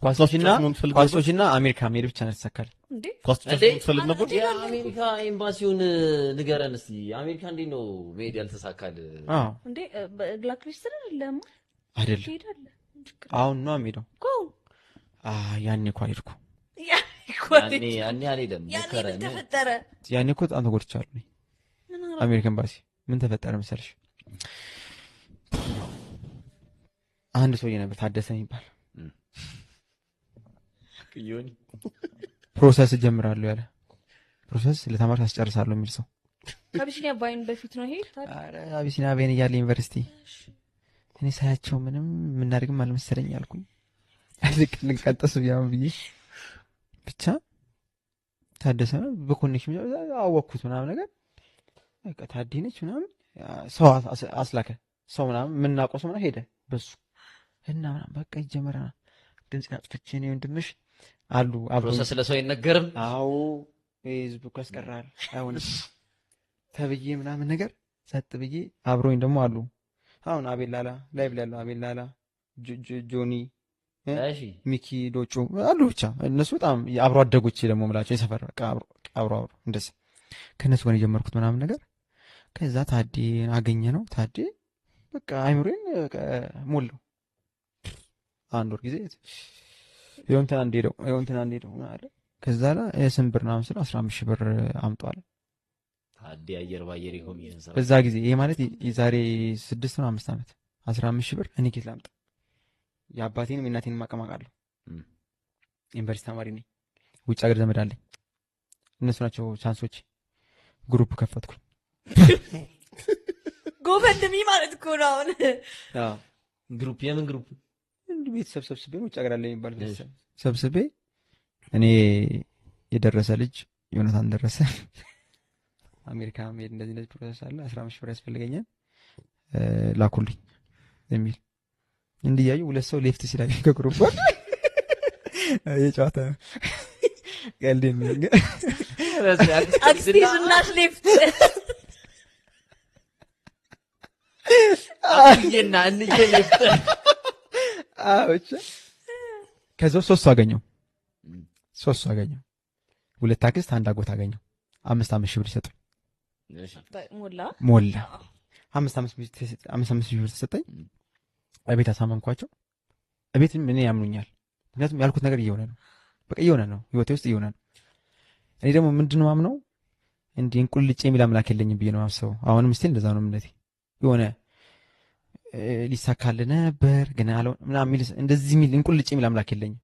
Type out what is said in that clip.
ኳሶችና ኳስ መሆን ትፈልግ ነበር? ኳሶችና አሜሪካ መሄድ ብቻ ነው የተሳካልኝ። እንዴ? ኳስ ተጫዋች እንዴ? መሆን ትፈልግ ነበር? የአሜሪካ ኤምባሲውን ንገረን እስቲ። አሜሪካ እንዴት ነው መሄድ ያልተሳካል? አዎ። እንዴ፣ blacklist አይደለም? አይደለም። ትሄዳለህ። አሁን ነው የምሄደው። እኮ። ያኔ እኮ አልሄድኩም። ያኔ እኮ ያኔ አልሄደም። ያኔ ሞከረ። ምን ተፈጠረ? ያኔ እኮ በጣም ተጎድቻለሁ እኔ። ምን አደረገ? አሜሪካ ኤምባሲ ምን ተፈጠረ መሰለሽ? አንድ ሰውዬ ነበር ታደሰ የሚባል፣ process እጀምራለሁ ያለ፣ process ለተማሪ አስጨርሳለሁ የሚል ሰው። ከአቢሲኒያ ቫይን በፊት ነው ይሄ ታዲያ? ኧረ አቢሲኒያ ቫይን እያለ ዩኒቨርሲቲ እኔ ሳያቸው ምንም የምናደርግም አልመሰለኝ አልኩኝ። ልክ ልንቀጠስ ብያም ብዬ ብቻ ታደሰ ነው በ connection አወቅኩት ምናምን ነገር፣ በቃ ታዴ ነች ምናምን፣ ሰው አስላከ፣ ሰው ምናምን የምናውቀው ሰው ምናምን ሄደ በሱ እና ምናምን በቃ ይጀመራል። ድምፅ አጥፍቼ እኔ ወንድምሽ አሉ አብረውኝ process ለሰው አይነገርም። አዎ፣ ይሄ ህዝብ እኮ ያስቀራል፣ አይሆንም ተብዬ ምናምን ነገር ጸጥ ብዬ፣ አብሮኝ ደግሞ አሉ አሁን አቤል ላላ፣ live ላይ ያለው አቤል ላላ፣ ጆኒ፣ ሚኪ ዶጮ አሉ። ብቻ እነሱ በጣም አብሮ አደጎቼ ደግሞ የምላቸው የሰፈር በቃ አብሮ አብሮ አብሮ እንደዚህ ከእነሱ ጋር የጀመርኩት ምናምን ነገር። ከዛ ታዴ አገኘ ነው፣ ታዴ በቃ አይምሮዬን በቃ ሞላው። አንድ ወር ጊዜ የሆንትን አንድ ሄደው የሆንትን አንድ ሄደው ምናምን አለ። ከዛ ላ የስንት ብር ምናምን ስለው 15 ሺህ ብር አምጡ አለ። ታዴ አየር ባየር የኮሚሽን ስራ። በዛ ጊዜ ይሄ ማለት የዛሬ 6 ነው 5 ዓመት፣ 15 ሺህ ብር እኔ ኬት ላምጣ? የአባቴንም የእናቴንም አቅም አውቃለሁ። ዩኒቨርሲቲ ተማሪ ነኝ። ውጭ ሀገር ዘመድ አለኝ። እነሱ ናቸው chance ኦች። group ከፈትኩኝ። GoFundMe ማለት እኮ ነው አሁን። አዎ። group? የምን group? እንዲህ ቤተሰብ ሰብስቤ፣ ውጭ ሀገር አለ የሚባል ቤተሰብ ሰብስቤ፣ እኔ የደረሰ ልጅ ዮናታን ደረሰ አሜሪካ መሄድ እንደዚህ እንደዚህ process አለ፣ 15 ሺህ ብር ያስፈልገኛል፣ ላኩልኝ የሚል። እንዲያዩ ሁለት ሰው left ሲላኝ ከ group የጨዋታ ቀልድ የሚል አክስቴ ዝናሽ left። አክዬና እንዬ left። አዎ፣ ብቻ ከዛ ሶስት ሰው አገኘው፣ ሶስት ሰው አገኘው፣ ሁለት አክስት አንድ አጎት አገኘው፣ አምስት አምስት ሺህ ብር ይሰጡኝ። ሞላ። ሞላ። አምስት አምስት ሺህ ብር ተሰጠኝ። እቤት አሳመንኳቸው። እቤትም እኔ ያምኑኛል፣ ምክንያቱም ያልኩት ነገር እየሆነ ነው፣ በቃ እየሆነ ነው፣ ህይወቴ ውስጥ እየሆነ ነው። እኔ ደግሞ ምንድነው ማምነው፣ እንዲህ እንቁልጭ የሚል አምላክ የለኝም ብዬ ነው የማስበው። አሁንም still እንደዛ ነው እምነቴ። የሆነ ሊሳካልህ ነበር ግን አልሆነ ምናምን የሚል፣ እንደዚህ የሚል እንቁልጭ የሚል አምላክ የለኝም።